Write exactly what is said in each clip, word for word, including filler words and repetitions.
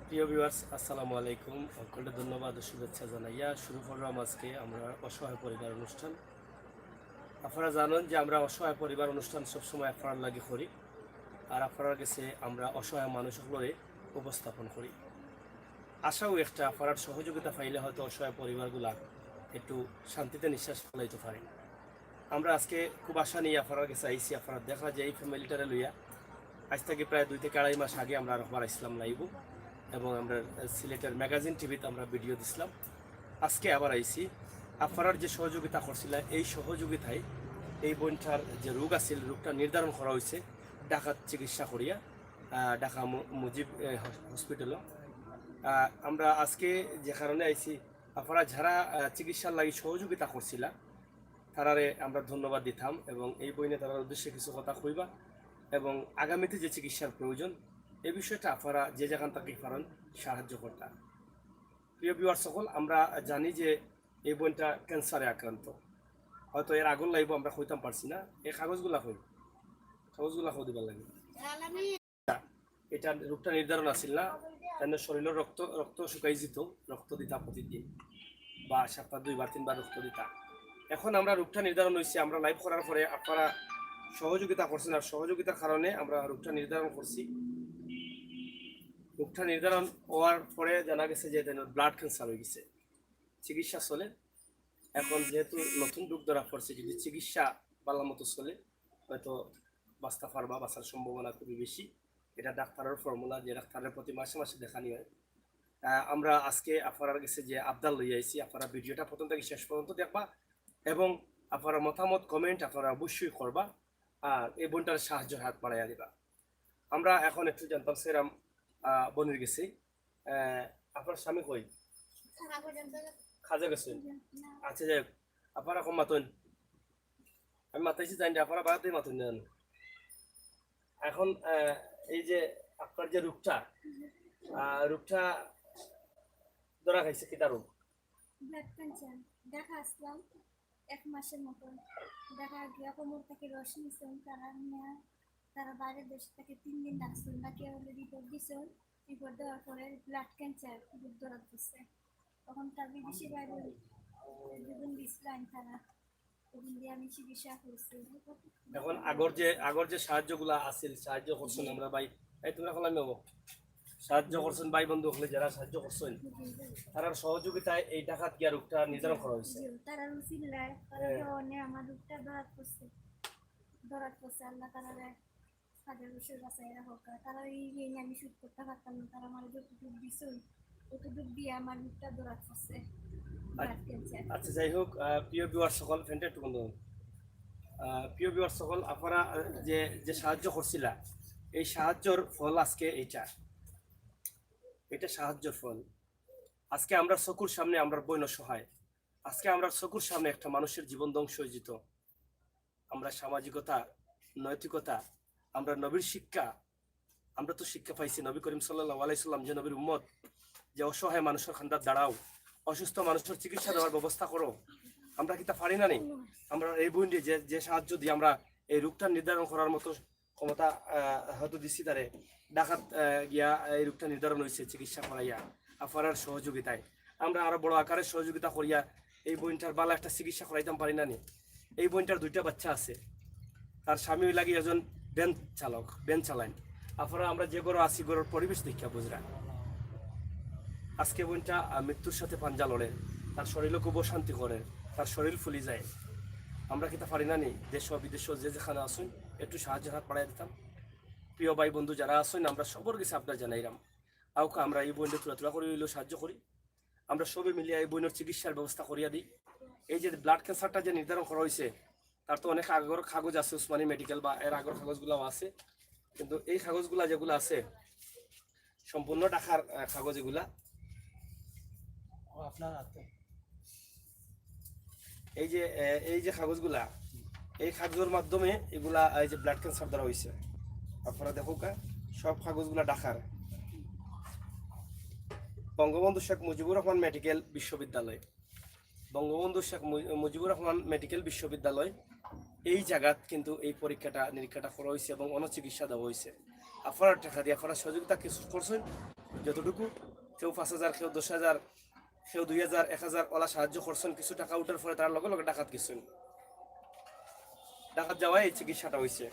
প্রিয় ভিউয়ার্স, আসসালামু আলাইকুম। সকলকে ধন্যবাদ ও শুভেচ্ছা জানাইয়া শুরু করলাম আজকে আমরা অসহায় পরিবার অনুষ্ঠান। আপনারা জানেন যে আমরা অসহায় পরিবার অনুষ্ঠান সবসময় আপনারার লাগি করি, আর আপনারার গেছে আমরা অসহায় মানুষ সকলরে উপস্থাপন করি। আশাও একটা, আপনারার সহযোগিতা পাইলে হয়তো অসহায় পরিবারগুলা একটু শান্তিতে নিঃশ্বাস ফেলাইতে পারে। আমরা আজকে খুব আশা নিয়ে আপনারার গেছে আইছি। আপনারা দেখরা যে এই ফ্যামিলিটারে লইয়া আজ থেকে প্রায় দুই থেকে আড়াই মাস আগে আমরা আরোবার আইছিলাম লাইভও, এবং আমরা সিলেটের ম্যাগাজিন টিভিতে আমরা ভিডিও দিছিলাম। আজকে আবার আইছি, আপনারার যে সহযোগিতা করছিলা, এই সহযোগিতায় এই বোনটার যে রোগ আছিল, রোগটা নির্ধারণ করা হয়েছে ঢাকাত চিকিৎসা করিয়া, আহ, ঢাকা মু-, মুজিব, এ, হস-, হসপিটালো। আহ, আমরা আজকে যে কারণে আইছি, আপনারা যারা, আহ, চিকিৎসার লাগি সহযোগিতা করছিলা, তারারে আমরা ধন্যবাদ দিতাম এবং এই বইনে তারার উদ্দেশ্যে কিছু কথা কইবা এবং আগামীতে যে চিকিৎসার প্রয়োজন, এই বিষয়টা আপনারা যে যেখান থেকে পারেন সাহায্য করতা। প্রিয় ভিউয়ার সকল, আমরা জানি যে এই বোনটা ক্যান্সারে আক্রান্ত। হয়তো এর আগর লাইভও আমরা কইতাম পারছি না। এই কাগজগুলা কই, কাগজগুলা কই দিবার লাগে। এটা রোগটা নির্ধারণ আছিল না, তাই শরীরের রক্ত, রক্ত শুকাই যেত, রক্ত দিতা প্রতিদিন বা সপ্তাহে দুইবার তিনবার রক্ত দিতা। এখন আমরা রোগটা নির্ধারণ হয়েছে, আমরা লাইভ করার পরে আপনারা সহযোগিতা করছেন, আর সহযোগিতার কারণে আমরা রোগটা নির্ধারণ করছি। রোগটা নির্ধারণ হওয়ার পরে জানা গেছে যে ব্লাড ক্যান্সার হয়ে গেছে, চিকিৎসা চলে। এখন যেহেতু নতুন রোগ ধরা পড়ছে, যদি চিকিৎসা ভালো মতো চলে, হয়তো বাঁচতে পারবা, বাঁচার সম্ভাবনা খুবই বেশি। এটা ডাক্তারের ফর্মুলা, যে ডাক্তারের প্রতি মাসে মাসে দেখানি হয়। আহ, আমরা আজকে আপনারার গেছে যে আবদার লইয়া আইছি, আপনারা ভিডিওটা প্রথম থেকে শেষ পর্যন্ত দেখবা এবং আপনারা মতামত, কমেন্ট আপনারা অবশ্যই করবা, আর এই বোনটার সাহায্যর হাত বাড়াইয়া দিবা। আমরা এখন একটু জানতাম সেরাম, আহ, বোনের গেছে, আহ, আপনার স্বামী কই? কাজে গেছে। আচ্ছা, যাই হোক, আপনারা এখন মাতইন, আমি মাতাইছি জানি না, আপনারা বাদ দিয়ে মাতইন না। এখন, আহ, এই যে আপনার যে রোগটা, আহ, রোগটা ধরা খাইছে কিতা রোগ? Blood cancer. দেখা আসলাম এক মাসের মতন। দেখা গিয়া কোমর থেকে রস নিছেন, তারা নিয়া তারা বাইরের দেশ থেকে তিন দিন রাখছেন, নাকি অলরেডি রিপোর্ট দিছেন। রিপোর্ট দেওয়ার পরে ব্লাড ক্যান্সার রোগ ধরা দিচ্ছে। তখন তার বিদেশি বাইরে দুদিন দিছিলেন তারা, ওখান দিয়ে আমি চিকিৎসা করছি। এখন আগর যে, আগর যে সাহায্যগুলা আছিল, সাহায্য করছেন আমরা ভাই, এই তোমরা খোলা নেবো, সাহায্য করছেন ভাই বন্ধু হকলে, যারা সাহায্য করছেন, তারার সহযোগিতায় এই ঢাকাত গিয়া রোগটা নির্ধারণ করা হয়েছে। জি, তারা রুচিল্লায়, তারা হ্যাঁ। ধরনে আমার রোগটা ধরাত করছে, ধরাত করছে আল্লাহ তারা। হাজার বছর বাঁচাইয়া রাখুক। আর তারা এই ঋণ আমি শোধ করতে পারতাম না, তারা আমার যতটুকু দিছুন, ততটুকু দিয়ে আমার রোগটা ধরা পড়ছে, ব্লাড ক্যান্সার। আচ্ছা, যাই হোক, আহ, প্রিয় ভিউয়ার সকল, ফ্যানটা একটু বন্ধ করুন। আহ, প্রিয় ভিউয়ার সকল, আপনারা, আহ, যে, যে সাহায্য করছিলা, এই সাহায্যর ফল আজকে এইটা, এটা সাহায্যর ফল। আজকে আমরা চকুর সামনে আমরা বইন অসহায়, আজকে আমরা চকুর সামনে একটা মানুষের জীবন ধ্বংস হয়ে যেত। আমরা সামাজিকতা, নৈতিকতা, আমরা নবীর শিক্ষা, আমরা তো শিক্ষা পাইছি নবী করিম সাল্লাল্লাহু আলাইহি সাল্লাম যে নবীর উম্মত, যে অসহায় মানুষের খান্দাত দাঁড়াও, অসুস্থ মানুষের চিকিৎসা দেওয়ার ব্যবস্থা করো। আমরা কিতা পারি না নি? আমরা এই বইন যে, যে সাহায্য দিয়ে আমরা এই রোগটা নির্ধারণ করার মতো ক্ষমতা, আহ, হয়তো দিছি তারে, ঢাকাত, আহ, গিয়া এই রোগটা নির্ধারণ হয়েছে চিকিৎসা করাইয়া আপনারার সহযোগিতায়। আমরা আরো বড় আকারে সহযোগিতা করিয়া এই বইনটার ভালা একটা চিকিৎসা করাইতাম পারি না নি? এই বইনটার দুইটা বাচ্চা আছে, তার স্বামী লাগি একজন ভ্যান চালক, ভ্যান চালাইন। আপনারা আমরা যে ঘরো আছি, ঘরর পরিবেশ দেখিয়া বুঝরা। আজকে বইনটা, আহ, মৃত্যুর সাথে পাঞ্জা লড়ে, তার শরীরও খুব অশান্তি করে, তার শরীর ফুলি যায়। আমরা কিতা পারি না নি? দেশ বিদেশ যে যেখানে আছইন, একটু সাহায্যর হাত বাড়াই দিতাম। প্রিয় ভাই বন্ধু যারা আছইন, আমরা সবর গেছে আবদার জানাইরাম, আউকা আমরা এই বইনরে থুড়া থুড়া করি হইলেও সাহায্য করি। আমরা সবে মিলিয়া এই বইনর চিকিৎসার ব্যবস্থা করিয়া দিই। এই যে ব্লাড ক্যান্সারটা যে নির্ধারণ করা হয়েছে, তার তো অনেক আগর কাগজ আছে, উসমানী মেডিকেল বা এর আগর কাগজগুলাও আছে, কিন্তু এই কাগজগুলা যেগুলো আছে সম্পূর্ণ ঢাকার, আহ, কাগজ এগুলা। ও, আপনার হাতে। এই যে, আহ, এই যে কাগজগুলা, এই কাগজের মাধ্যমে এগুলা, এই যে ব্লাড ক্যান্সার ধরা হয়েছে, আপনারা দেখউক্কা, সব কাগজগুলা ঢাকার। বঙ্গবন্ধু শেখ মুজিবুর রহমান মেডিকেল বিশ্ববিদ্যালয়, বঙ্গবন্ধু শেখ মু-, মুজিবুর রহমান মেডিকেল বিশ্ববিদ্যালয়, এই জায়গাত কিন্তু এই পরীক্ষাটা নিরীক্ষাটা করা হয়েছে এবং অন্য চিকিৎসা দেওয়া হয়েছে। আপনারা টাকা দিয়ে আপনারা সহযোগিতা কিছু করছেন, যতটুকু, কেউ পাঁচ হাজার, কেউ দশ হাজার, কেউ দুই হাজার, এক হাজার, ওলা সাহায্য করছইন। কিছু টাকা উঠার পরে তারা লগে লগে ঢাকাত গেছইন। ঢাকাত যাওয়ায় এই চিকিৎসাটা অইছে।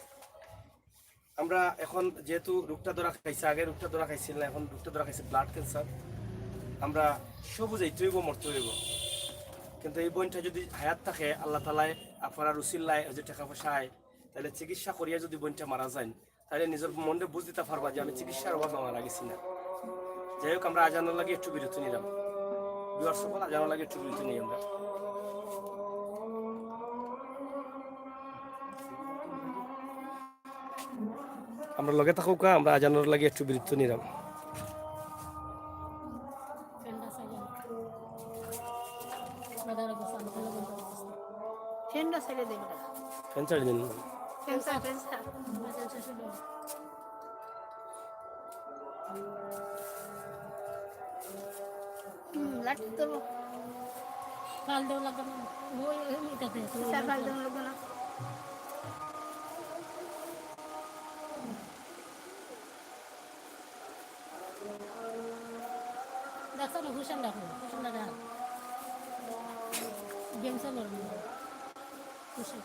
আমরা এখন যেহেতু রোগটা ধরা খাইছে, আগে রোগটা ধরা খাইছিল না, এখন রোগটা ধরা খাইছে ব্লাড ক্যান্সার। আমরা সবু যাইতে অইবো, মরতে অইবো, কিন্তু এই বইনটা যদি হায়াত থাকে, আল্লাহ তাআলায় আপনারার উসিলায় ওই যে টাকা পয়সা আয়, তাইলে চিকিৎসা করিয়া যদি বইনটা মারা যাইন, তাইলে নিজর মনরে বুঝ দিতা পারবা যে আমি চিকিৎসার অভাবে মারা গেছি না। যাই হোক, আমরা আজানর লাগি একটু বিরতি নিলাম। ভিউয়ার্স সকল, আজানর লাগি একটু বিরতি নেই আমরা। আমরা লগে থাকউক্কা, আমরা আজানর লাগি একটু বিরতি নিলাম। ফ্যানটা ছেড়ে দেন না। ফ্যান ছাড়ি দেন। ফ্যান ছাড়, ফ্যান ছাড়। হুম, লাঠি তো। ফাল দেওয়া লাগবে না। ওই, ওই, ওইটাতে। স্যার, ফাল দেওয়া লাগবে না। দেখো না, হুসেন দেখো, হুসেন দাদা। গেমসে লড়বে। হুসেন।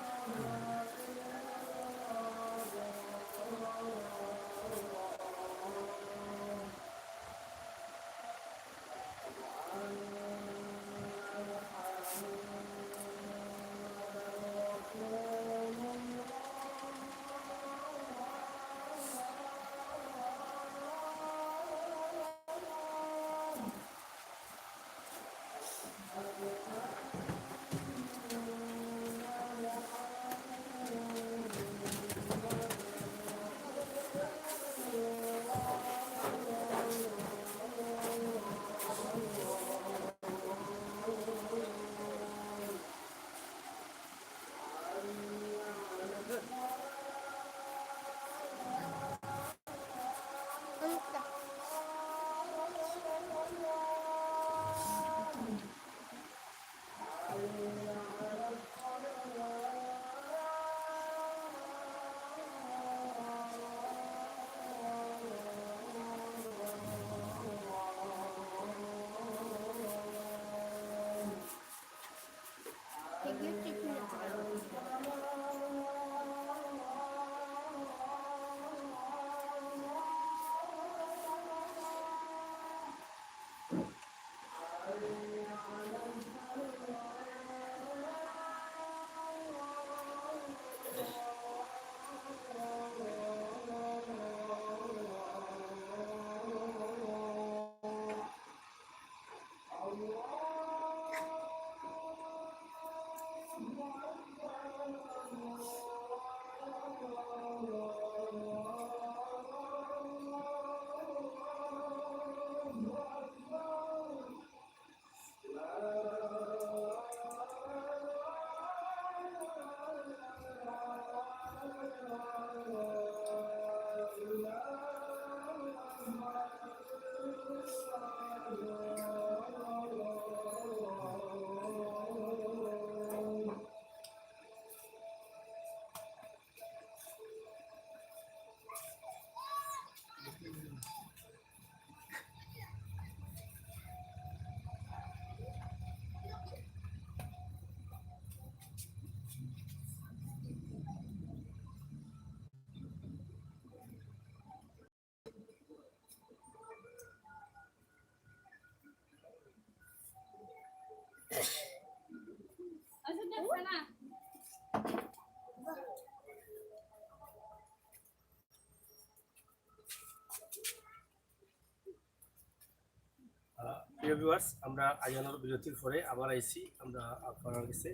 আহ, প্রিয় ভিউয়ার্স, আমরা আজানর বিরতির পরে আবার আইছি আমরা আপনারার গেছে।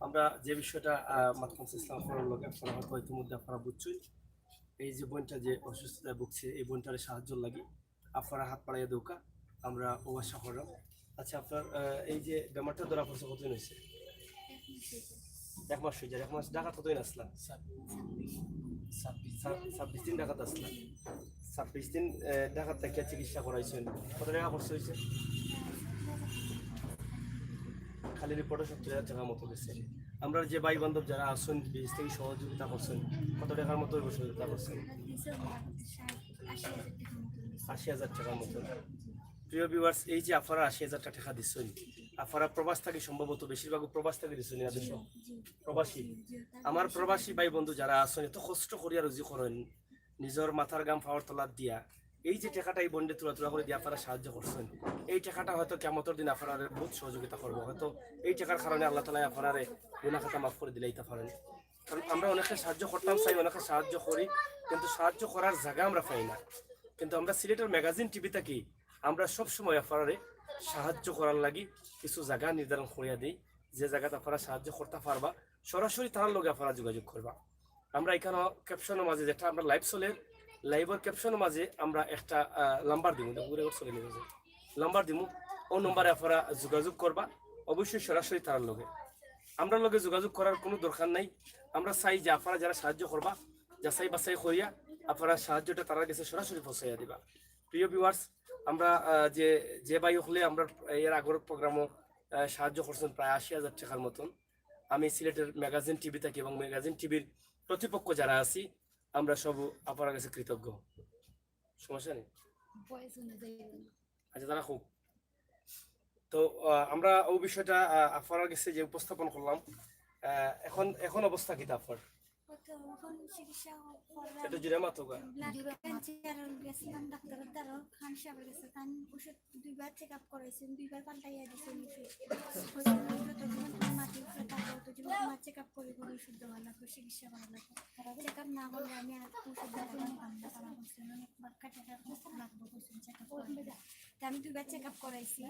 আমরা যে বিষয়টা, আহ, মাতলাম ইসলাম আপনারার লগে, আপনারা হয়তো ইতিমধ্যে আপনারা বুঝছইন, এই যে বইনটা যে অসুস্থতায় ভুগছে, এই বইনটারে সাহায্যর লাগি আপনারা হাত বাড়াইয়া দেউক্কা, আমরা অউ আশা কররাম। আচ্ছা, আপনার, আহ, এই যে বেমারটা ধরা পড়ছে, কতদিন অইছে? এক মাস অই যার। এক মাস ঢাকাত কতদিন আছলা? ছাব্বিশ। ছাব্বিশ দিন ঢাকাত আছলা। ছাব্বিশ দিন, আহ, ঢাকাত থাকিয়া চিকিৎসা করাইছইন। কত টেকা খরচ অইছে? খালি রিপোর্টে সত্তর হাজার টেকার মতো গেছে। আমরার যে ভাই বান্ধব যারা আছইন, বিদেশ থাকি সহযোগিতা করছইন, কত টেকার মতো অইবো সহযোগিতা করছইন? আশি হাজার টেকার মতো। প্রিয় ভিউয়ার্স, এই যে আফারা আশি হাজার টেকা দিছইন, আফারা প্রবাস থাকি সম্ভবত বেশিরভাগ প্রবাস থাকি দিছইন, না দেশো? প্রবাসী। আমার প্রবাসী ভাই বন্ধু যারা আছইন, এত কষ্ট করিয়া রুজি করইন, নিজর মাথার ঘাম পাওর তলাত দিয়া, এই যে টেকাটা এই বন্ডে তুলা তুলা করি দিয়া আফারা সাহায্য করছইন, এই টেকাটা হয়তো কিয়ামতর দিন আফারারে বহুত সহযোগিতা করবো। হয়তো এই টেকার কারণে আল্লাহ তাআলায় আফারারে গুনাহ খাতা মাফ করি দিলাইতা পারেন। কারণ আমরা অনেকে সাহায্য করতাম চাই, অনেকে সাহায্য করি, কিন্তু সাহায্য করার জাগা আমরা পাই না। কিন্তু আমরা সিলেটের ম্যাগাজিন টিভি থাকি আমরা সব সময় আফারারে সাহায্য করার লাগি কিছু জাগা নির্ধারণ করিয়া দেই, যে জাগাত আফারা সাহায্য করতা পারবা, সরাসরি তারার লগে আফারা যোগাযোগ করবা। আমরা এখানো ক্যাপশনর মাঝে, যেটা আমরা লাইভ চলের, লাইভর ক্যাপশনর মাঝে আমরা একটা, আহ, নাম্বার দিমু, দেখো, ঘুরে ঘুরে চলে নিয়ে যাবে। নাম্বার দিমু, ও নম্বরে আফারা যোগাযোগ করবা, অবশ্যই সরাসরি তারার লগে। আমরার লগে যোগাযোগ করার কোনো দরকার নাই। আমরা চাই যে আফারা যারা সাহায্য করবা, যাচাই বাছাই করিয়া আফারা সাহায্যটা তারার গেছে সরাসরি পৌঁছাইয়া দিবা। প্রিয় ভিউয়ার্স, আমরা, আহ, যে, যে ভাই হকলে আমরা এর আগর প্রোগ্রামও, আহ, সাহায্য করছইন প্রায় আশি হাজার টেকার মতন। আমি সিলেটের ম্যাগাজিন টিভি থাকি এবং ম্যাগাজিন টিভির প্রতিপক্ষ যারা আছি, আমরা সব আফারার গেছে কৃতজ্ঞ। সমস্যা নেই। আচ্ছা, তারা খুব তো, আহ, আমরা ওই বিষয়টা, আহ, আফারার গেছে যে উপস্থাপন করলাম, আহ, এখন, এখন অবস্থা কিতা আফার? কত এখন চিকিৎসা করার একটু জুরে মাতো গা। ব্লাড ক্যান্সার গেছিলাম ডাক্তারর দ্বারা, খান সাহেবের গেছে, তান ওষুধ দুইবার চেক আপ করাইছেন, দুইবার পাল্টাইয়া দিছেন ওষুধ। কইছেন, "যতদিন তোমার মাটির উপরে থাকো, ততদিন তোমার চেক আপ করে করে ওষুধ দেওয়া লাগবে, চিকিৎসা করা লাগবে। চেক আপ না করলে আমি আর ওষুধ দিতে পারতাম না।" তারা বলছেন, "অনেক বাক্কা টাকা লাগবে," কইছেন, "চেক আপ করাইলে।" তা আমি দুইবার চেক আপ করাইছি,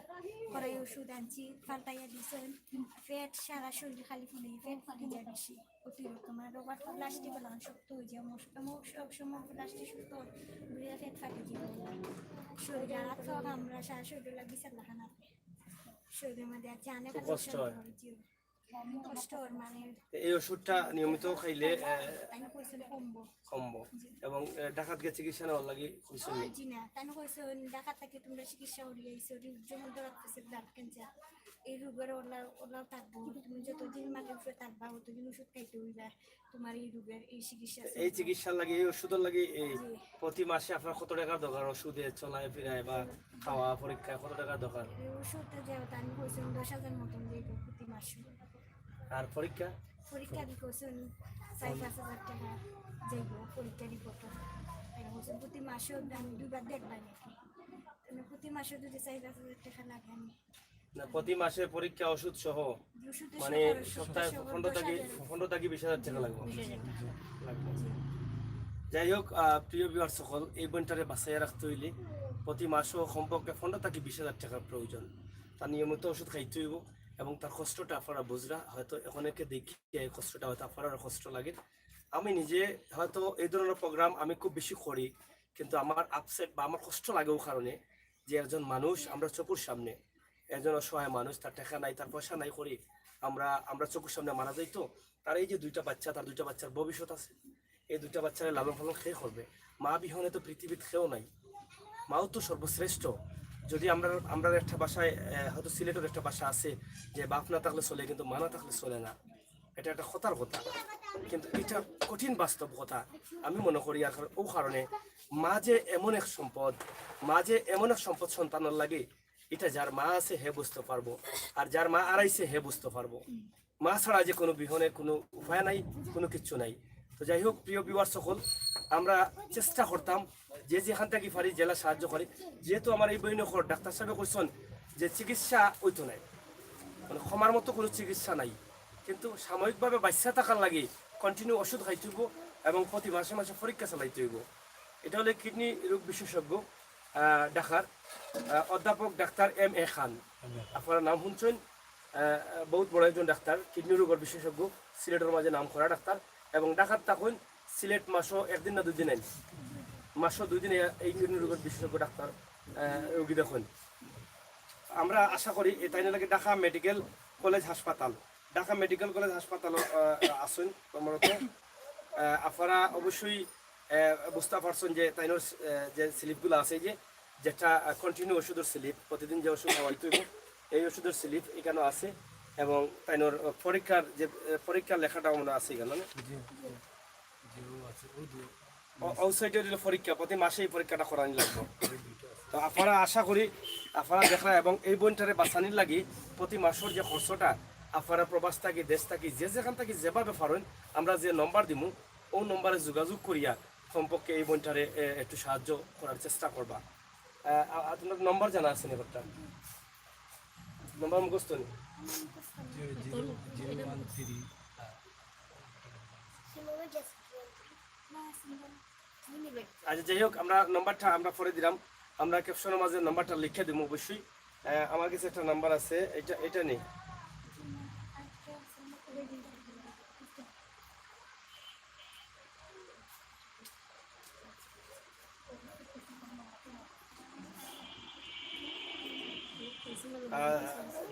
করাই ওষুধ আনছি, পাল্টাইয়া দিছেন। পেট সারা শরীর খালি ফুলে, পেট ফাটি যায় বেশি। অতিরিক্ত মানে রবার প্লাস্টিক লাগান শক্ত হয়ে যায়, আমার সব, আমার সব সময় প্লাস্টিক শক্ত হয়ে যায়, পেট ফাটি যায়। শরীর আর তো আমরা সারা শরীর লাগে বিছানা লাগান আছে। শরীরের মধ্যে আর জানে তো খালি কষ্ট হয়। জি। কষ্ট হয় মানে। এই ওষুধটা নিয়মিত খাইলে, আহ, তাই না কইছেন কমবো। কমবো। জি। এবং, আহ, ঢাকাত গিয়া চিকিৎসা নেওয়ার লাগি কইছেন নি? জি না, তাই না কইছেন ঢাকা থেকে তোমরা চিকিৎসা করিয়া আইছো, যেমন ধরো ব্লাড ক্যান্সার। এই রোগের ওলা, ওলাও থাকবো। তুমি যতদিন মাটির উপরে থাকবা, অতদিন ওষুধ খাইতে হইবা। তোমার এই রোগের এই চিকিৎসা এই চলবে। চিকিৎসার লাগি, এই ওষুধের লাগি, এই জি। প্রতি মাসে আপনার কত টাকার দরকার? ওষুধে, চলায় ফিরায় বা খাওয়া, পরীক্ষা, কত টাকার দরকার? এই ওষুধটা যেহেতু আমি কইছিলাম দশ হাজার মতন যাইব প্রতি মাসে। আর পরীক্ষা? পরীক্ষা আমি কইছিলাম চার পাঁচ হাজার টাকা যাইব পরীক্ষা রিপোর্ট। আমি কইছিলাম প্রতি মাসে আমি দুইবার দেখবা নাকি? মানে প্রতি মাসে যদি চার পাঁচ হাজার টাকা লাগে আমি না, প্রতি মাসে পরীক্ষা, ওষুধ সহ, ওষুধের মানে সহ, সপ্তাহে সহ পনেরো থাকি, দশ হাজার। পনেরো থাকি বিশ হাজার টাকা লাগবে। বিশ হাজার টাকা। লাগবে। জি। যাই হোক, আহ, প্রিয় ভিউয়ার সকল, এই বইনটারে বাঁচাইয়া রাখতে হইলে প্রতি মাসও কমপক্ষে পনেরো থাকি বিশ হাজার টাকার প্রয়োজন। তার নিয়মিত ওষুধ খাইতে হইব এবং তার কষ্টটা আপনারা বুঝরা। হয়তো অনেকে দেখি এই কষ্টটা হয়তো আপনারারও কষ্ট লাগে। আমি নিজে হয়তো এই ধরনের প্রোগ্রাম আমি খুব বেশি করি, কিন্তু আমার আপসেট বা আমার কষ্ট লাগে ও কারণে যে একজন মানুষ আমরা চোখের সামনে, একজন অসহায় মানুষ, তার টাকা নাই, তার পয়সা নাই করি আমরা, আমরা চোখের সামনে মারা যাইতো। তার এই যে দুইটা বাচ্চা, তার দুইটা বাচ্চার ভবিষ্যৎ আছে, এই দুইটা বাচ্চারে লালন পালন কে করবে? মা বিহনে তো পৃথিবীত কেউ নাই, মাও তো সর্বশ্রেষ্ঠ। যদি আমরা, আমরা একটা ভাষায়, আহ, হয়তো সিলেটের একটা ভাষা আছে যে বাপ না থাকলে চলে, কিন্তু মা না থাকলে চলে না। এটা একটা কথার কথা, কিন্তু এটা কঠিন বাস্তব কথা। আমি মনে করি আর ও কারণে মা যে এমন এক সম্পদ, মা যে এমন এক সম্পদ সন্তানের লাগে, এটা যার মা আছে হে বুঝতে পারবো, আর যার মা আরাইছে হে বুঝতে পারবো। মা ছাড়া যে কোনো বিহনে কোনো উপায় নাই, কোনো কিচ্ছু নাই। তো যাই হোক, প্রিয় ভিউয়ার সকল, আমরা চেষ্টা করতাম যে যেখান থাকি পারি যেলা সাহায্য করি। যেহেতু আমার এই বইন অকল ডাক্তার সাহেবে কইছেন যে চিকিৎসা হইতো নাই, মানে কমার মতো কোনো চিকিৎসা নাই, কিন্তু সাময়িকভাবে বাঁচিয়া থাকার লাগি কন্টিনিউ ওষুধ খাইতে হইব এবং প্রতি মাসে মাসে পরীক্ষা চালাইতে হইব। এটা হলে কিডনি রোগ বিশেষজ্ঞ, আহ, ঢাকার, আহ, অধ্যাপক ডাক্তার এম এ খান। আপনারা নাম শুনছেন, আহ, বহুত বড় একজন ডাক্তার, কিডনি রোগের বিশেষজ্ঞ, সিলেটের মাঝে নাম করা ডাক্তার। এবং ঢাকাত তখন সিলেট মাসও একদিন না দুই দিন আইন, মাসও দুই দিন এই, এই কিডনি রোগের বিশেষজ্ঞ ডাক্তার, আহ, রোগী দেখেন। আমরা আশা করি এ তাইন লাগে ঢাকা মেডিকেল কলেজ হাসপাতাল, ঢাকা মেডিকেল কলেজ হাসপাতাল, আহ, আছেন কর্মরত। আহ, আপনারা অবশ্যই, আহ, বুঝতে পারছেন যে তাইনর, আহ, যে স্লিপগুলো আছে, এই যে যেটা, আহ, কন্টিনিউ ওষুধের স্লিপ, প্রতিদিন যে ওষুধ খাওয়াইতে হইব, এই ওষুধের স্লিপ এখানে আছে। এবং তাইনর, আহ, পরীক্ষার যে, আহ, পরীক্ষার লেখাটাও মনে আছে এখানে, না? জি, জি। জি, ও আছে, ও দিয়ে। ও- ও সাইডে অইলো পরীক্ষা, প্রতি মাসে এই পরীক্ষাটা করানি লাগবো। তো আপনারা আশা করি আপনারা দেখরা এবং এই বইনটারে বাঁচানির লাগি প্রতি মাসর যে খরচটা আপনারা প্রবাস থাকি, দেশ থাকি, যে যেখান থাকি যেভাবে পারইন, আমরা যে নম্বর দিমু, ও নম্বরে যোগাযোগ করিয়া কমপক্ষে এই বইনটারে, এ, একটু সাহায্য করার চেষ্টা করবা। আহ, আ- আপনার নম্বর জানা আছে নি? নম্বর মুখস্থ নি? আচ্ছা, যাই হোক, আমরা নম্বরটা আমরা পরে দিলাম, আমরা ক্যাপশনের মাঝে নম্বরটা লিখে দিমু অবশ্যই। আহ, আমার কাছে একটা নাম্বার আছে, এটা এটা নেই।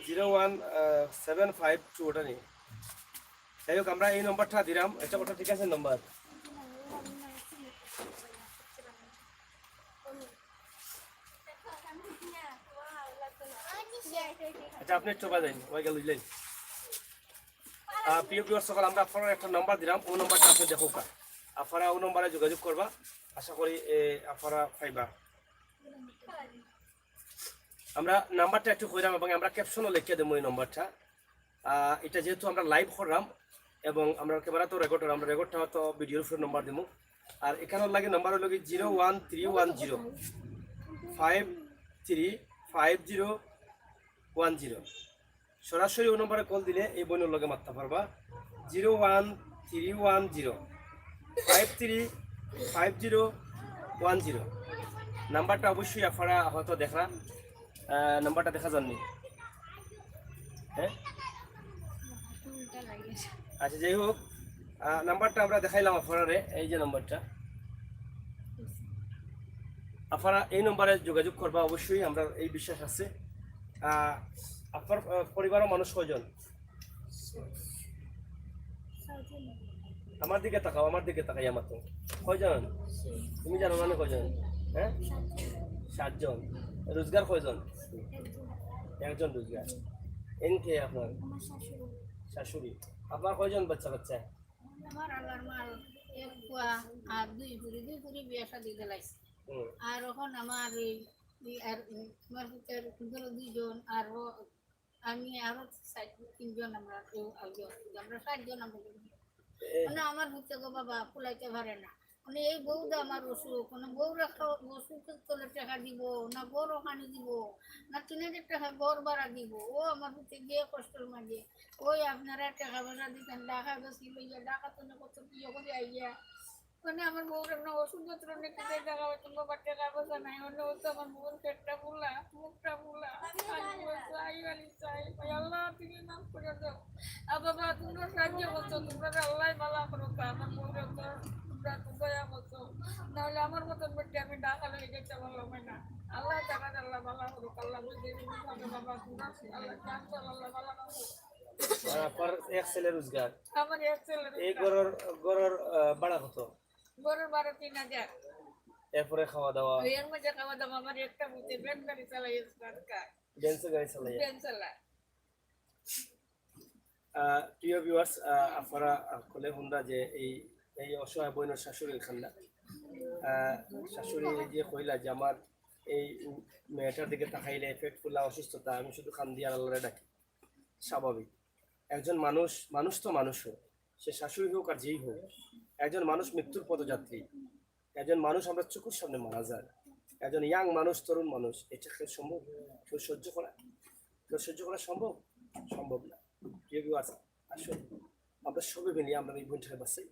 Zero one seven five two, ওটা নেই। যাই হোক, আমরা এই নম্বরটা দিলাম, এটা ওটা ঠিক আছে নম্বর। আচ্ছা, আপনি একটু বাজাইন, ওই গেল বুঝলেন। আহ, প্রিয় ভিউয়ার সকল, আমরা আপনারা একটা নাম্বার দিলাম, ও নাম্বারটা আপনি দেখুকা, আপনারা ও নাম্বারে যোগাযোগ করবা, আশা করি এ, আপনারা পাইবা। আমরা নাম্বারটা একটু কইরাম এবং আমরা ক্যাপশনও লিখে দেবো এই নাম্বারটা। আহ, এটা যেহেতু আমরা লাইভ করলাম এবং আমরা ক্যামেরা তো রেকর্ড করলাম, আমরা রেকর্ডটা তো ভিডিওর উপরে নাম্বার দেবো। আর এখানে লাগে নাম্বার হলো কি zero one three one zero five three five zero one zero। সরাসরি ও নম্বরে কল দিলে এই বইনের লগে মারতে পারবা। Zero one three one zero five three five zero one zero। নাম্বারটা অবশ্যই আপনারা হয়তো দেখরা, আহ, নাম্বারটা দেখা যাননি, হ্যাঁ? আচ্ছা, যাই হোক, আহ, নাম্বারটা আমরা দেখাইলাম আপনারারে, এই যে নাম্বারটা, আপনারা এই নম্বরে যোগাযোগ করবা অবশ্যই, আমরা এই বিশ্বাস আছে। আহ, আপনার, আহ, পরিবারও মানুষ কয়জন? আমার দিকে তাকাও, আমার দিকে তাকাই আমার তো। কয়জন? তুমি জানো না কয়জন? হ্যাঁ, সাতজন। রোজগার কয়জন? একজন রোজগার। এন কে আপনার? শাশুড়ি। আপনার কয়জন বাচ্চা কাচ্চা? আমার আল্লাহর মাল এক পুয়া আর দুই ফুরি, দুই ফুরি বিয়া শাদি দিলাইছে। হুম। আর এখন আমার এই, এই আর, উম, আমার পুতের ধরো দুইজন, আর ও, আমি আরো চার, তিনজন আমরা কেউ আগে আছি। আমরা চারজন আমরা। এ- মানে আমার পুতে গো বাবা ফুলাইতে পারে না। মানে এই বউটা আমার অসুখ, মানে বউর একটা অসুখ তলে টাকা দিব, না গরু পানি দিব, না তিন হাজার টাকা ঘর ভাড়া দিব। ও আমার পুতে গিয়ে কষ্টর মাঝে, ওই আপনারা টাকা পয়সা দিতেন, ঢাকা গেছি লইয়া, ঢাকা তো না কত বিয়ে করে আইয়া। মানে আমার বউর এমন ওষুধ পত্র নিয়ে কোথায় টাকা হয়তো বাবার টাকা পয়সা নাই, অন্য হয়তো আমার বউর পেটটা ফুলা, মুখটা ফুলা, খালি বলছে, "আই বাড়ি চাই।" ভাই আল্লাহ, তুমি মাফ করে দাও। আর বাবা, তোমরা সাহায্য করছো, তোমরা আল্লাহ ভালো করো, তা আমার বউর তো তোমরা তো দয়া করছো, নাহলে আমার মতন বেটি আমি ঢাকা লইয়া যেতে পারলাম না। আল্লাহ জানা আল্লাহ ভালো করুক, আল্লাহ বুঝে দিন, বাবা, তোমরা আল্লাহ জানতো, আল্লাহ ভালো করো। আর আপনার এক ছেলে রোজগার? আমার এক ছেলে এই রোজগার। ঘরর, ঘরর, আহ, ভাড়া কত? ঘরর ভাড়া তিন হাজার। এরপরে খাওয়া দাওয়া? এর মধ্যে খাওয়া দাওয়া আমার একটা বুঝে ভ্যান গাড়ি চালাই, খায়। বেঞ্চ গাড়ি চালাই? বেঞ্চ চালায়। আহ, প্রিয় ভিউয়ার্স, আহ, আপনারা, আহ, কলে হুনরা যে এই, এই অসহায় বইনর শাশুড়ির কান্না। আহ, শাশুড়ি এই যে কইলা যে আমার এই মেয়েটার দিকে তাকাইলে পেট ফুলা অসুস্থতা, আমি শুধু কান্দি আর আল্লাহরে ডাকি। স্বাভাবিক, একজন মানুষ, মানুষ তো মানুষ হোক, সে শাশুড়ি হোক আর যেই হোক, একজন মানুষ মৃত্যুর পথযাত্রী। একজন মানুষ আমরা চোখের সামনে মারা যায়, একজন ইয়াং মানুষ, তরুণ মানুষ, এটা কেউ সম্ভব? কেউ সহ্য করা, কেউ সহ্য করা সম্ভব? সম্ভব না। প্রিয় ভিউয়ার্স, আসুন আমরা সবে মিলিয়ে আমরা এই বইনটারে বাঁচাই।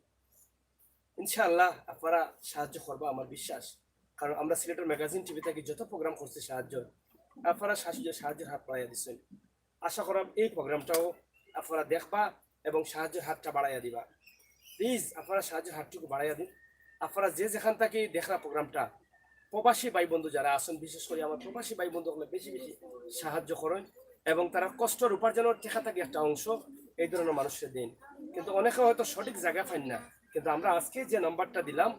ইনশাআল্লাহ আপনারা সাহায্য করবা, আমার বিশ্বাস, কারণ আমরা সিলেটের ম্যাগাজিন টিভি থেকে যত প্রোগ্রাম করছি সাহায্য, আপনারা সাহায্য, সাহায্যের হাত বাড়াইয়া দিচ্ছেন। আশা করাম এই প্রোগ্রামটাও আপনারা দেখবা এবং সাহায্যের হাতটা বাড়াইয়া দিবা। প্লিজ আপনারা সাহায্যের হাতটুকু বাড়াইয়া দিন। আপনারা যে যেখান থেকে দেখরা প্রোগ্রামটা, প্রবাসী ভাই বন্ধু যারা আছেন, বিশেষ করে আমার প্রবাসী ভাই বন্ধু হকলে বেশি বেশি সাহায্য করেন এবং তারা কষ্টর উপার্জনের টেকা থাকি একটা অংশ এই ধরনের মানুষকে দেন। কিন্তু অনেকে হয়তো সঠিক জায়গা পান না, কিন্তু আমরা আজকে যে নাম্বারটা দিলাম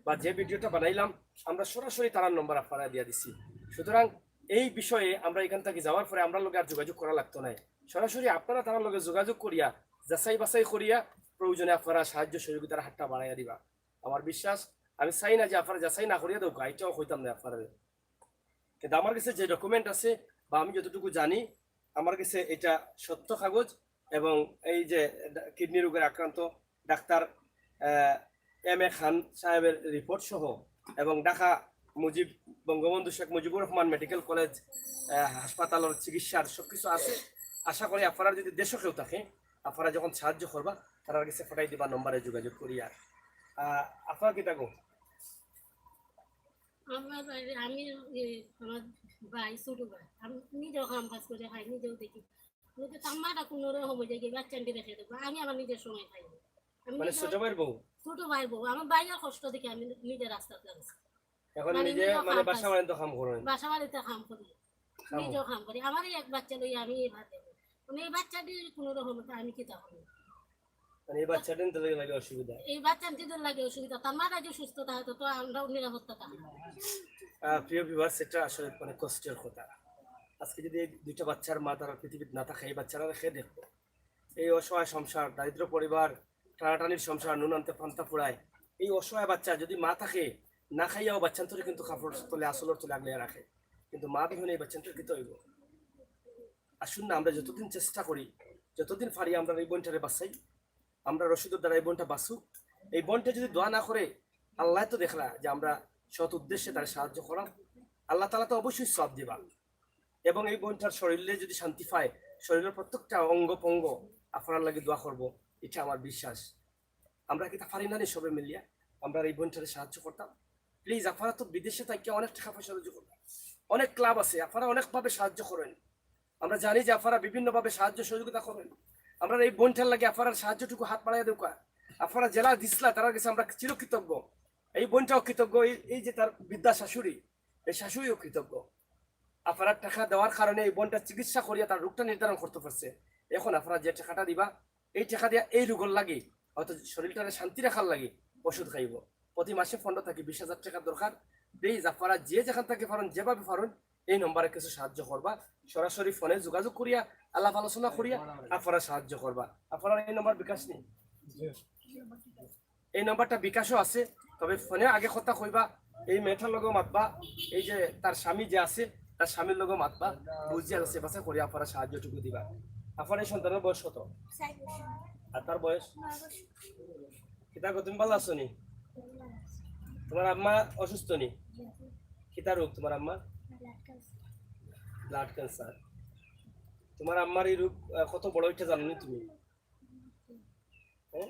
বা যে ভিডিওটা বানাইলাম, আমরা সরাসরি তারার নাম্বার আপনারা দিয়া দিছি। সুতরাং এই বিষয়ে আমরা এখান থেকে যাওয়ার পরে আমরা লগে আর যোগাযোগ করা লাগতো নাই, সরাসরি আপনারা তারার লগে যোগাযোগ করিয়া, যাচাই বাছাই করিয়া প্রয়োজনে আপনারা সাহায্য সহযোগিতার হাতটা বাড়াইয়া দিবা। আমার বিশ্বাস, আমি চাই না যে আপনারা যাচাই না করিয়া দেউক্কা, এটাও কইতাম না আপনারা। কিন্তু আমার কাছে যে ডকুমেন্ট আছে বা আমি যতটুকু জানি, আমার কাছে এটা সত্য কাগজ। এবং এই যে কিডনি রোগের আক্রান্ত ডাক্তার এম এ খান সাহেবের রিপোর্ট সহ এবং ঢাকা মুজিব বঙ্গবন্ধু শেখ মুজিবুর রহমান মেডিকেল কলেজ হাসপাতালের চিকিৎসার সবকিছু আছে। আশা করি আপনারা যদি দেশো কেউ থাকে, আপনারা যখন সাহায্য করবা, তারার কাছে পাঠাই দিবা নম্বরে যোগাযোগ করিয়া। আহ, আপনারা কিতা গো? আমার বাড়ি, আমি, এ, আমার ভাই, ছোট ভাই, আমি নিজেও কাম কাজ করে খাই, নিজেও দেখি। আমি তো তার মাটা কোনো রকম হয়ে যায়, বাচ্চা আনতে রেখে দেবো, আমি আমার নিজের সময় খাই। আমি মানে নিজেও ছোট ভাইয়ের বউ? ছোট ভাইয়ের বউ, আমার ভাইয়ের কষ্ট দেখে আমি নিজে রাস্তাত লাগাইছি। এখন মানে নিজে নিজেও মানে কাম বাসা কাজ। বাড়িতে কাম করেন? বাসা বাড়িতে কাম করি, কাম। নিজেও কাম করি। আমারই এক বাচ্চা লই আমি এবার দেবো, মানে এই বাচ্চাটি কোনো রকম আমি কিতা করি? মানে এই বাচ্চাটা নিতে লাগে, লাগে অসুবিধা। এই বাচ্চা নিতে লাগে অসুবিধা, তার মা কাজে সুস্থ থাকে তো, তো আমরাও নিরাপত্তা থাকে। আহ, প্রিয় ভিউয়ার্স, এটা আসলে মানে কষ্টের কথা। আজকে যদি এই দুইটা বাচ্চার মা তারা পৃথিবীতে না থাকে, এই বাচ্চারা কে দেখবো? এই অসহায় সংসার, দারিদ্র পরিবার, টানাটানির সংসার, নুন আনতে পান্তা ফুরায়। এই অসহায় বাচ্চা যদি মা থাকে, না খাইয়াও বাচ্চান্তরে কিন্তু কাপড় তলে, আসলর তলে আগলে রাখে, কিন্তু মা বিহীন এই বাচ্চান্তর কিতা হইব? আসুন না, আমরা যতদিন চেষ্টা করি, যতদিন পারি, আমরা এই বোনটারে বাঁচাই। আমরা রশিদর দ্বারা এই বোনটা বাঁচুক। এই বোনটা যদি দোয়া না করে, আল্লাহ তো দেখলা যে আমরা সৎ উদ্দেশ্যে তার সাহায্য করাম, আল্লাহ তাআলা তো অবশ্যই সওয়াব দিবা। এবং এই বোনটার শরীরে যদি শান্তি পায়, শরীরের প্রত্যেকটা অঙ্গ পঙ্গ আপনার লাগি দোয়া করব, এটা আমার বিশ্বাস। আমরা কিতা পারি না নি সবে মিলিয়া আমরা এই বোনটারে সাহায্য করতাম? প্লিজ, আপনারা তো বিদেশে থাকিয়া অনেক টাকা পয়সা রুজি করবা, অনেক ক্লাব আছে, আপনারা অনেকভাবে সাহায্য করেন। আমরা জানি যে আপনারা বিভিন্নভাবে সাহায্য সহযোগিতা করেন। আমরা এই বোনটার লাগি আপনারা সাহায্যটুকু হাত বাড়াইয়া দেউক্কা। আপনারা যেলা দিছলা, তারার কাছে আমরা চিরকৃতজ্ঞ। এই বোনটাও কৃতজ্ঞ, এই, এই যে তার বৃদ্ধা শাশুড়ি, এই শাশুড়িও কৃতজ্ঞ। আপনারা টাকা দেওয়ার কারণে এই বোনটা চিকিৎসা করিয়া তার রোগটা নির্ধারণ করতে পারছে। এখন আপনারা যে টাকাটা দিবা, এই টাকা দিয়া এই রোগর লাগি, হয়তো শরীরটারে শান্তি রাখার লাগি ওষুধ খাইব। প্রতি মাসে পনেরো থাকি বিশ হাজার টাকার দরকার। প্লিজ, আপনারা যে যেখান থাকি পারুন, যেভাবে পারুন, এই নম্বরে কিছু সাহায্য করবা। সরাসরি ফোনে যোগাযোগ করিয়া, আলাপ আলোচনা করিয়া আপনারা সাহায্য করবা। আপনারা এই নম্বর বিকাশ নি? এই নম্বরটা বিকাশও আছে, তবে ফোনে আগে কথা কইবা। এই মেয়েটার লগেও মাতবা, এই যে তার স্বামী যে আছে, তার স্বামীর লগেও মাতবা, বুঝিয়া আছে বাসা করি আপনারা সাহায্যটুকু দিবা। আপনার এই সন্তানের বয়স কত? আর তার বয়স? কিতা গো, তুমি ভালো আছো নি? তোমার আম্মা অসুস্থ নি? কিতা রোগ তোমার আম্মা? Blood cancer. তোমার আম্মার এই রোগ, আহ, কত বড়, এটা জানো নি তুমি? হ্যাঁ?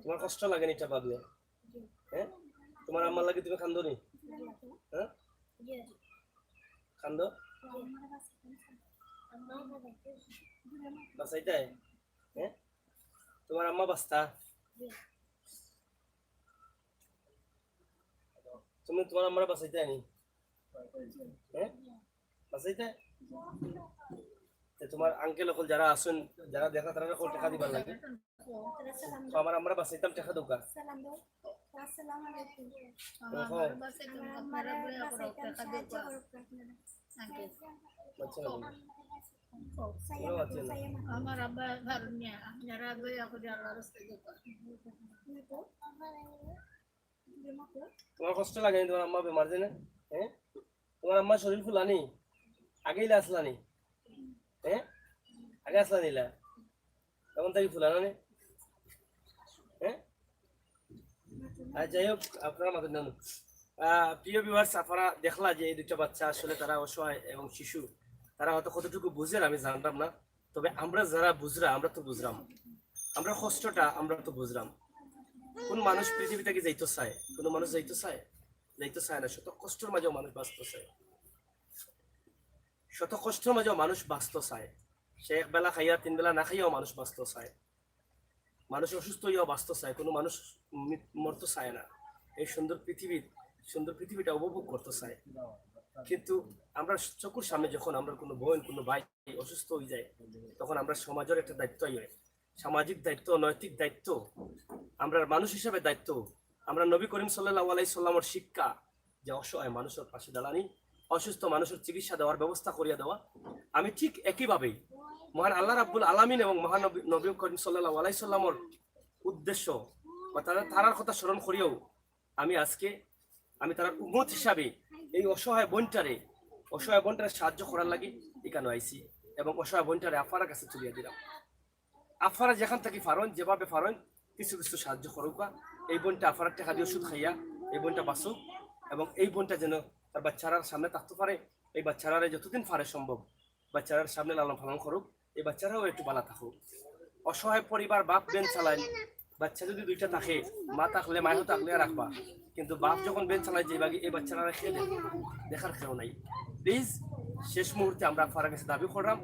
তোমার কষ্ট লাগে নি এটা ভাবলে? হ্যাঁ? তোমার আম্মার লাগি তুমি কান্দো নি? হ্যাঁ? কান্দো? বাঁচাইতায়? হ্যাঁ? তোমার আম্মা বাঁচতা? তুমি তোমার আম্মারে বাঁচাইতায় নি? হ্যাঁ? বাঁচাইতায়? তে তোমার আঙ্কেল অকল যারা আছইন, যারা দেখা, তারা অকল টাকা দিবার লাগে। তো আমার আম্মারে বাঁচাইতাম, টাকা দেউক্কা। আমার আব্বা ভালো নিয়া, আপনারা দয়া করে আল্লাহর রাস্তায় দেখুন। তোমার কষ্ট লাগে নি তোমার আম্মা বেমার জেনে? হ্যাঁ? তোমার আম্মা শরীর ফুলানি? আগেইলা আসলানি? হ্যাঁ? আগে আসলানিলা? তখন তাই ফুলানো নি? হ্যাঁ? আর যাই হোক, আপনারা মাতেন না। আহ, প্রিয় ভিউয়ার্স, আপনারা দেখলা যে এই দুইটা বাচ্চা আসলে তারা অসহায় এবং শিশু, তারা হয়তো কতটুকু বুঝের আমি জানতাম না, তবে আমরা যারা বুঝরা, আমরা তো বুঝরাম, আমরা কষ্টটা আমরা তো বুঝরাম। কোন মানুষ পৃথিবী থাকি যাইতো চায়? কোন মানুষ যাইতো চায়? যাইতো চায় না। শত কষ্টর মাঝেও মানুষ বাঁচতো চায়, শত কষ্টর মাঝেও মানুষ বাঁচতো চায়। সে এক বেলা খাইয়া তিন বেলা না খাইয়াও মানুষ বাঁচতো চায়। মানুষ অসুস্থ হইয়াও বাঁচতো চায়, কোনো মানুষ মি-, মরতো চায় না। এই সুন্দর পৃথিবীর, সুন্দর পৃথিবীটা উপভোগ করতো চায়। কিন্তু আমরা চকুর সামনে যখন আমরা কোনো বোন, কোনো ভাই অসুস্থ হয়ে যায়, তখন আমরা সমাজের একটা দায়িত্ব হয়, সামাজিক দায়িত্ব, নৈতিক দায়িত্ব, আমরা মানুষ হিসাবে দায়িত্ব, আমরা নবী করিম সাল্লাল্লাহু আলাইহি সাল্লামর শিক্ষা যে অসহায় মানুষের পাশে দাঁড়ানি, অসুস্থ মানুষের চিকিৎসা দেওয়ার ব্যবস্থা করিয়া দেওয়া। আমি ঠিক একইভাবেই মহান আল্লাহ রাব্বুল আলামিন এবং মহানবী, নবী করিম সাল্লাল্লাহু আলাইহি সাল্লামর উদ্দেশ্য বা তারা, তারার কথা স্মরণ করিয়াও আমি আজকে, আমি তারার উম্মত হিসাবে এই অসহায় বোনটারে, অসহায় বোনটারে সাহায্য করার লাগি ইকানো আইছি এবং অসহায় বোনটারে আফারার কাছে তুলিয়া দিলাম। আফারা যেখান থাকি পারইন, যেভাবে পারইন, কিছু কিছু সাহায্য করউক্কা। এই বোনটা আফারার টেকা দিয়া ওষুধ খাইয়া এই বোনটা বাঁচুক এবং এই বোনটা যেন তার বাচ্চারার সামনে থাকতে পারে, এই বাচ্চারারে যতদিন পারে সম্ভব বাচ্চারার সামনে লালন পালন করুক, এই বাচ্চারাও একটু ভালা থাকুক। অসহায় পরিবার, বাপ ভ্যান চালাইন, বাচ্চা যদি দুইটা থাকে, মা থাকলে মায়ও থাকলে রাখবা, কিন্তু বাপ যখন ভ্যান চালায় যে বাকি এই বাচ্চারা কে দেখে? দেখার কেউ নাই। প্লিজ, শেষ মুহূর্তে আমরা আফারার কাছে দাবি করলাম,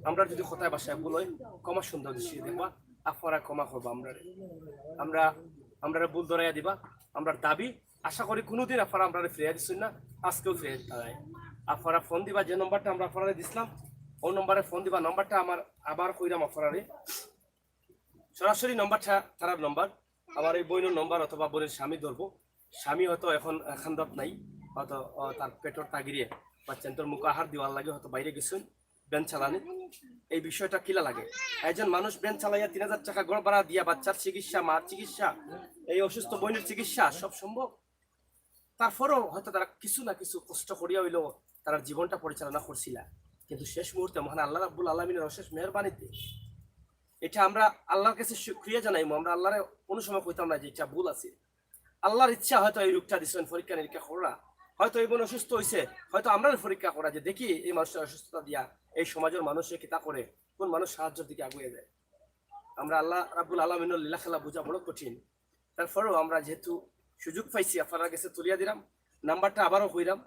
আমরা যদি কথায় ভাষায় ভুল হয়, ক্ষমা সুন্দর দৃষ্টিতে দেখবা, আফারা ক্ষমা করবা আমরারে, আমরা আমরারে ভুল ধরাইয়া দিবা। আমরার দাবি, আশা করি কোনোদিন আফারা আমরারে ফিরাইয়া দিছইন না, আজকেও ফিরাইয়া দিতা নায়। আফারা ফোন দিবা, যে নম্বরটা আমরা আফারারে দিছিলাম, ওই নম্বরে ফোন দিবা। নম্বরটা আমার আবার কইরাম আফারারে, সরাসরি নম্বরটা তারার নম্বর, আমার এই বোনের নম্বর অথবা বোনের স্বামী ধরবো। স্বামী হয়তো এখন খান্দাত নাই, হয়তো, আহ, তার পেটর তাগিরে বাচ্চাইন্তর মুখো আহার দেওয়ার লাগি হয়তো বাইরে গেছইন ভ্যান চালানি। এই বিষয়টা কিলা লাগে? একজন মানুষ ভ্যান চালাইয়া তিন হাজার টেকা ঘর ভাড়া দিয়া বাচ্চার চিকিৎসা, মার চিকিৎসা, এই অসুস্থ বোনের চিকিৎসা সব সম্ভব। তারপরেও হয়তো তারা কিছু না কিছু কষ্ট করিয়া হইলেও তারার জীবনটা পরিচালনা করছিলা, কিন্তু শেষ মুহূর্তে মহান আল্লাহ রাব্বুল আলামিনের অশেষ মেহেরবানিতে এটা আমরা আল্লাহর কাছে শুকরিয়া জানাইমু। আমরা আল্লাহরে কোনো সময় কইতাম না যে এটা ভুল আছে। আল্লাহর ইচ্ছা হয়তো এই রোগটা দিছইন, পরীক্ষা নিরীক্ষা করা, হয়তো এই বোন অসুস্থ হইছে, হয়তো আমরারে পরীক্ষা করা যে দেখি এই মানুষটার অসুস্থতা দিয়া এই সমাজের মানুষে কিতা করে, কোন মানুষ সাহায্যের দিকে আগুয়ে যায়। আমরা আল্লাহ রাব্বুল আলামিনের লীলা খেলা বোঝা বড় কঠিন। তারপরেও আমরা যেহেতু সুযোগ পাইছি, আফারার কাছে তুলিয়া দিলাম। নাম্বারটা আবারও কইরাম,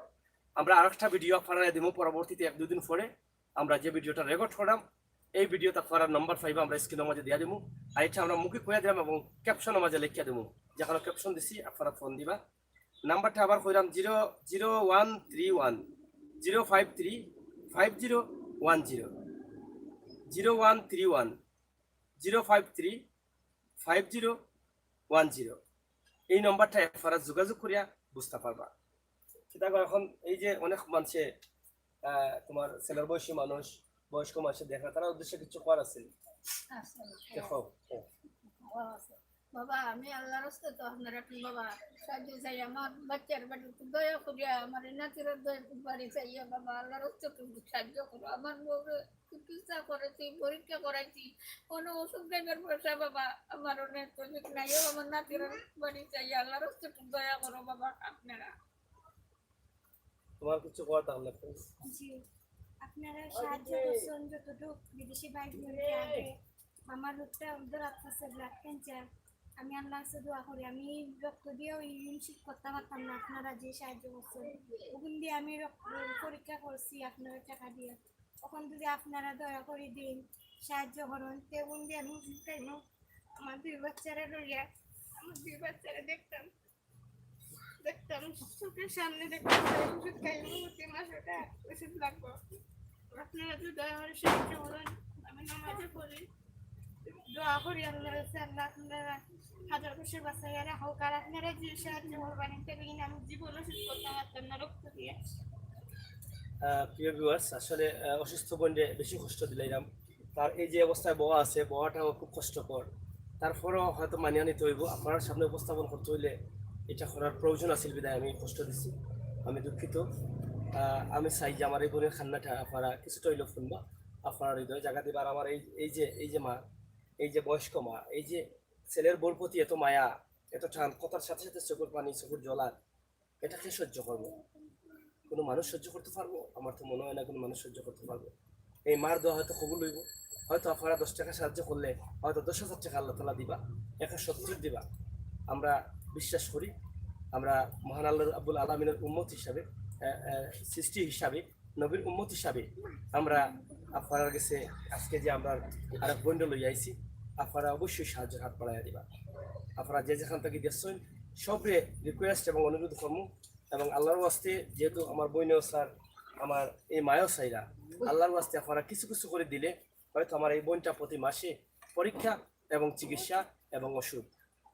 আমরা আরেকটা ভিডিও আফারারে দিমু পরবর্তীতে এক দুই দিন পরে। আমরা যে ভিডিওটা রেকর্ড করলাম, এই ভিডিওটা আফারার নাম্বার পাইবা, আমরা স্ক্রিনের মাঝে দিয়া দিমু। আর এটা আমরা মুখে কইয়া দিলাম এবং ক্যাপশনের মাঝে লেখিয়া দিমু, যেখানে ক্যাপশন দিছি আফারা ফোন দিবা। নাম্বারটা আবার কইরাম, zero zero one three one zero five three five zero one zero, zero one three one zero five three five zero one zero। এই নম্বরটা আফারা যোগাযোগ করিয়া বুঝতা পারবা। কিতা কয়, এখন এই যে অনেক মানুষে, আহ, তোমার ছেলের বয়সী মানুষ, বয়স্ক মানুষে দেখে, তারার উদ্দেশ্যে কিছু কওয়ার আছে? আছে। দেখো, হ্যাঁ। বাবা, আমি আল্লাহর রাস্তায় তো আপনারা একটু বাবা সাহায্য চাই, আমার বাচ্চার বাড়ি একটু দয়া করিয়া আমার এই নাতির দয়া একটু বাড়ি চাইয়া বাবা, আল্লাহর রাস্তায় একটু সাহায্য করো। আমার বউরে চিকিৎসা করেছি, পরীক্ষা করাইছি, কোনো ওষুধ খাইবার পয়সা বাবা আমার অনেক তৌফিক নাই। ও আমার নাতির বাড়ি চাইয়া আল্লাহর রাস্তায় একটু দয়া করো বাবা আপনারা। তোমার কিছু কওয়ার থাকলে, please। জি, আপনারা সাহায্য করছেন যতটুক বিদেশি ভাই বোনকে আগে। আমার রোগটা ধরা পড়ছে, ব্লাড ক্যান্সার। আমি আল্লাহর কাছে দোয়া করি, আমি রক্ত দিয়েও ইউরিন শিট করতে পারতাম না, আপনারা যে সাহায্য করছেন। ওখান দিয়ে আমি রক্ত পরীক্ষা করছি আপনারা টাকা দিয়ে। এখন যদি আপনারা দয়া করে দিন, সাহায্য করুন, তে ওখান দিয়ে আমি ওষুধ খাইব। আমার দুই বাচ্চারা লইয়া, আমার দুই বাচ্চারা দেখতাম, দেখতাম, চোখের সামনে দেখতাম, ওষুধ খাইব, প্রতি মাসে ওটা ওষুধ লাগবো। আপনারা যদি দয়া করে সাহায্য করুন, আমি নামাজে পড়ি, দোয়া করি আল্লাহর কাছে, আল্লাহ আপনারা হাজার বছর বাঁচাইয়া রাখুক। আর আপনারা যে সাহায্য করবেন, এটা বিনা আমি জীবনও শেষ করতে পারতাম না রক্ত দিয়ে। আহ, প্রিয় ভিউয়ার্স, আসলে, আহ, অসুস্থ বোনরে বেশি কষ্ট দিলাইলাম। তার এই যে অবস্থায় বওয়া আছে, বওয়াটাও খুব কষ্টকর। তারপরেও হয়তো মানিয়া নিতে হইব, আপনার সামনে উপস্থাপন করতে হইলে এটা করার প্রয়োজন আছিল বিধায় আমি কষ্ট দিছি, আমি দুঃখিত। আহ, আমি চাই যে আমার এই বোনের কান্নাটা আপনারা কিছুটা হইলেও শুনবা, আপনারা হৃদয়ে জায়গা দিবা। আর আমার এই, এই যে, এই যে মা, এই যে বয়স্ক মা, এই যে ছেলের বউর প্রতি এত মায়া, এত টান, কথার সাথে সাথে চোখের পানি, চোখের জল, আর এটা কে সহ্য করবো? কোনো মানুষ সহ্য করতে পারবো? আমার তো মনে হয় না কোনো মানুষ সহ্য করতে পারবো। এই মার দোয়া হয়তো কবুল হইব, হয়তো আপনারা দশ টাকা সাহায্য করলে হয়তো দশ হাজার টাকা আল্লাহ তাআলা দিবা, একে সত্তর দিবা। আমরা বিশ্বাস করি, আমরা মহান আল্লাহ রাব্বুল আলামিনের উম্মত হিসাবে, আহ, আহ, সৃষ্টি হিসাবে, নবীর উম্মত হিসাবে আমরা আপনার কাছে আজকে যে আমরা আরেক বোনরে লইয়া আইছি, আপনারা অবশ্যই সাহায্যের হাত বাড়াইয়া দিবা। আপনারা যে যেখান থেকে দেখছেন, সবরে রিকোয়েস্ট এবং অনুরোধ করমু, এবং আল্লাহর ওয়াস্তে, যেহেতু আমার বইনেও স্যার, আমার এই মায়ও সাইরা, আল্লাহর ওয়াস্তে আপনারা কিছু কিছু করে দিলে হয়তো আমার এই বোনটা প্রতি মাসে পরীক্ষা এবং চিকিৎসা এবং ওষুধ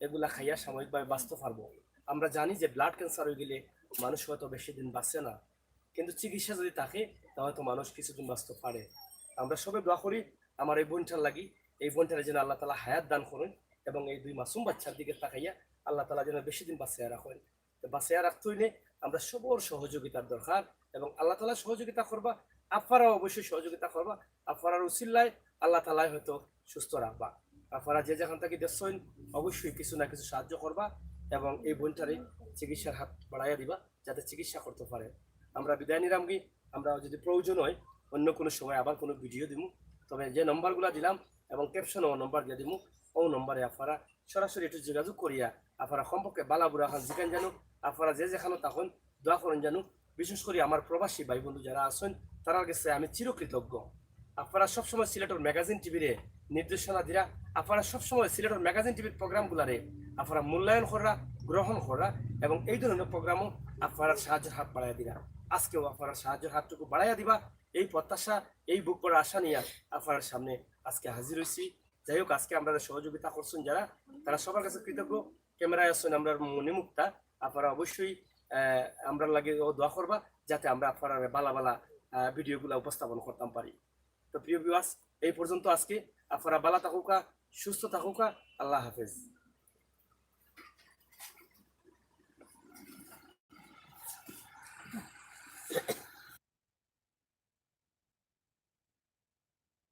এগুলা খাইয়া সাময়িকভাবে বাঁচতে পারবো। আমরা জানি যে ব্লাড ক্যান্সার হয়ে গেলে মানুষ হয়তো বেশি দিন বাঁচে না, কিন্তু চিকিৎসা যদি থাকে, তা হয়তো মানুষ কিছুদিন বাঁচতে পারে। আমরা সবাই দোয়া করি আমার এই বোনটার লাগি, এই বোনটার যেন আল্লাহ তাআলা হায়াত দান করেন এবং এই দুই মাসুম বাচ্চার দিকে তাকাইয়া আল্লাহ তাআলা যেন বেশি দিন বাঁচিয়ে রাখেন। তো বাঁচাইয়া রাখতে হইলে আমরা সবর সহযোগিতার দরকার, এবং আল্লাহ তাআলা সহযোগিতা করবা, আপনারাও অবশ্যই সহযোগিতা করবা। আপনারার উসিলায় আল্লাহ তাআলায় হয়তো সুস্থ রাখবা। আপনারা যে যেখান থাকি দেখছইন, অবশ্যই কিছু না কিছু সাহায্য করবা এবং এই বোনটারে চিকিৎসার হাত বাড়াইয়া দিবা, যাতে চিকিৎসা করতে পারে। আমরা বিদায় নিলাম কি, আমরা যদি প্রয়োজন হয় অন্য কোনো সময় আবার কোনো ভিডিও দিমু। তবে যে নম্বরগুলা দিলাম এবং ক্যাপশনে ও নম্বর দিয়া দিমু, ও নম্বরে আপনারা সরাসরি একটু যোগাযোগ করিয়া আপনারা কমপক্ষে বালা বুরা খান জিকান জানো, আপনারা যে যেখানো তখন দোয়া করেন জানো। বিশেষ করে আমার প্রবাসী ভাই বন্ধু যারা আছেন, তারার কাছে আমি চিরকৃতজ্ঞ। আপনারা সবসময় সিলেটর ম্যাগাজিন টিভিরে নির্দেশনা দিরা, আপনারা সবসময় সিলেটর ম্যাগাজিন টিভির প্রোগ্রামগুলারে আপনারা মূল্যায়ন কররা, গ্রহণ কররা, এবং এই ধরনের প্রোগ্রামও আপনারা সাহায্যের হাত বাড়াইয়া দিরা। আজকেও আপনারা সাহায্যের হাতটুকু বাড়াইয়া দিবা, এই প্রত্যাশা, এই বুক ভরা আশা নিয়ে আপনার সামনে আজকে হাজির হইছি। যাই হোক, আজকে আমরা সহযোগিতা করছেন যারা, তারা সবার কাছে কৃতজ্ঞ। ক্যামেরায় আছেন আমরা মণিমুক্তা, আপনারা অবশ্যই আহ, আমরার লাগি ও দোয়া করবা, যাতে আমরা আপনারা বালা বালা আহ, ভিডিওগুলা উপস্থাপন করতাম পারি। তো প্রিয় ভিউয়ার্স, এই পর্যন্ত আজকে। আপনারা বালা থাকুকা, সুস্থ থাকুকা। আল্লাহ হাফেজ।